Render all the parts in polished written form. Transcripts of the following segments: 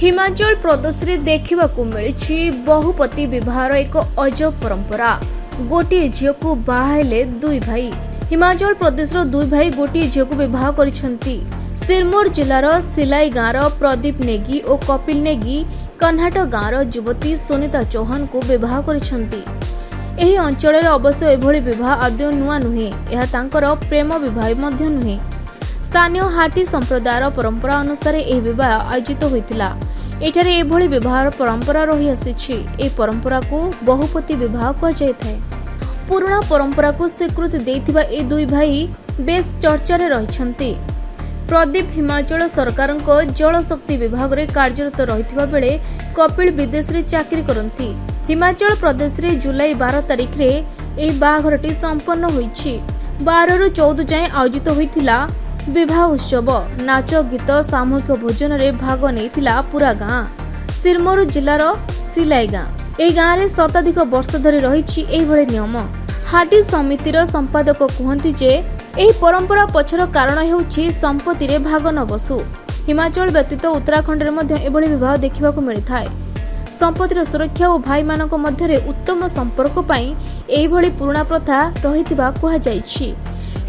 ହିମାଚଳ ପ୍ରଦେଶରେ ଦେଖିବାକୁ ମିଳିଛି ବହୁପତି ବିବାହର ଏକ ଅଜବ ପରମ୍ପରା। ଗୋଟିଏ ଝିଅକୁ ବାହା ହେଲେ ଦୁଇ ଭାଇ। ହିମାଚଳ ପ୍ରଦେଶର ଦୁଇ ଭାଇ ଗୋଟିଏ ଝିଅକୁ ବିବାହ କରିଛନ୍ତି। ସିରମୌର ଜିଲ୍ଲାର ସିଲାଇ ଗାଁର ପ୍ରଦୀପ ନେଗି ଓ କପିଲ ନେଗି କହ୍ନାଟ ଗାଁର ଯୁବତୀ ସୁନିତା ଚୌହାନଙ୍କୁ ବିବାହ କରିଛନ୍ତି। ଏହି ଅଞ୍ଚଳରେ ଅବଶ୍ୟ ଏଭଳି ବିବାହ ଆଦୌ ନୂଆ ନୁହେଁ। ଏହା ତାଙ୍କର ପ୍ରେମ ବିବାହ ମଧ୍ୟ ନୁହେଁ। ସ୍ଥାନୀୟ ହାଟୀ ସମ୍ପ୍ରଦାୟର ପରମ୍ପରା ଅନୁସାରେ ଏହି ବିବାହ ଆୟୋଜିତ ହୋଇଥିଲା। ଏଠାରେ ଏଭଳି ବିବାହର ପରମ୍ପରା ରହିଆସିଛି। ଏହି ପରମ୍ପରାକୁ ବହୁପତି ବିବାହ କୁହାଯାଇଥାଏ। ପୁରୁଣା ପରମ୍ପରାକୁ ସ୍ୱୀକୃତି ଦେଇଥିବା ଏ ଦୁଇ ଭାଇ ବେଶ୍ ଚର୍ଚ୍ଚାରେ ରହିଛନ୍ତି। ପ୍ରଦୀପ ହିମାଚଳ ସରକାରଙ୍କ ଜଳଶକ୍ତି ବିଭାଗରେ କାର୍ଯ୍ୟରତ ରହିଥିବା ବେଳେ କପିଳ ବିଦେଶରେ ଚାକିରି କରନ୍ତି। ହିମାଚଳ ପ୍ରଦେଶରେ ଜୁଲାଇ 12 ତାରିଖରେ ଏହି ବାହାଘରଟି ସମ୍ପନ୍ନ ହୋଇଛି। 12ରୁ 14 ଯାଏଁ ଆୟୋଜିତ ହୋଇଥିଲା ବିବାହ ଉତ୍ସବ। ନାଚ ଗୀତ, ସାମୂହିକ ଭୋଜନରେ ଭାଗ ନେଇଥିଲା ପୁରା ଗାଁ। ସିରମୌର ଜିଲ୍ଲାର ସିଲାଇ ଗାଁ। ଏହି ଗାଁରେ ଶତାଧିକ ବର୍ଷ ଧରି ରହିଛି ଏହିଭଳି ନିୟମ। ହାଟି ସମିତିର ସମ୍ପାଦକ କୁହନ୍ତି ଯେ ଏହି ପରମ୍ପରା ପଛର କାରଣ ହେଉଛି ସମ୍ପତ୍ତିରେ ଭାଗ ନ ବସୁ। ହିମାଚଳ ବ୍ୟତୀତ ଉତ୍ତରାଖଣ୍ଡରେ ମଧ୍ୟ ଏଭଳି ବିବାହ ଦେଖିବାକୁ ମିଳିଥାଏ। ସମ୍ପତ୍ତିର ସୁରକ୍ଷା ଓ ଭାଇମାନଙ୍କ ମଧ୍ୟରେ ଉତ୍ତମ ସମ୍ପର୍କ ପାଇଁ ଏହିଭଳି ପୁରୁଣା ପ୍ରଥା ରହିଥିବା କୁହାଯାଇଛି।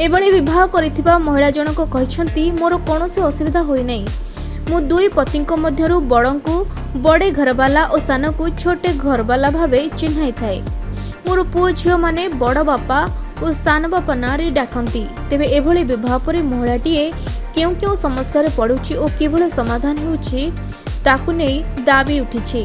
ଏଭଳି ବିବାହ କରିଥିବା ମହିଳା ଜଣକ କହିଛନ୍ତି, ମୋର କୌଣସି ଅସୁବିଧା ହୋଇନାହିଁ। ମୁଁ ଦୁଇ ପତିଙ୍କ ମଧ୍ୟରୁ ବଡ଼ଙ୍କୁ ବଡ଼େ ଘରବାଲା ଓ ସାନକୁ ଛୋଟେ ଘରବାଲା ଭାବେ ଚିହ୍ନାଇଥାଏ। ମୋର ପୁଅ ଝିଅମାନେ ବଡ଼ ବାପା ଓ ସାନ ବାପା ନାଁରେ ଡାକନ୍ତି। ତେବେ ଏଭଳି ବିବାହ ପରେ ମହିଳାଟିଏ କେଉଁ କେଉଁ ସମସ୍ୟାରେ ପଡ଼ୁଛି ଓ କିଭଳି ସମାଧାନ ହେଉଛି, ତାକୁ ନେଇ ଦାବି ଉଠିଛି।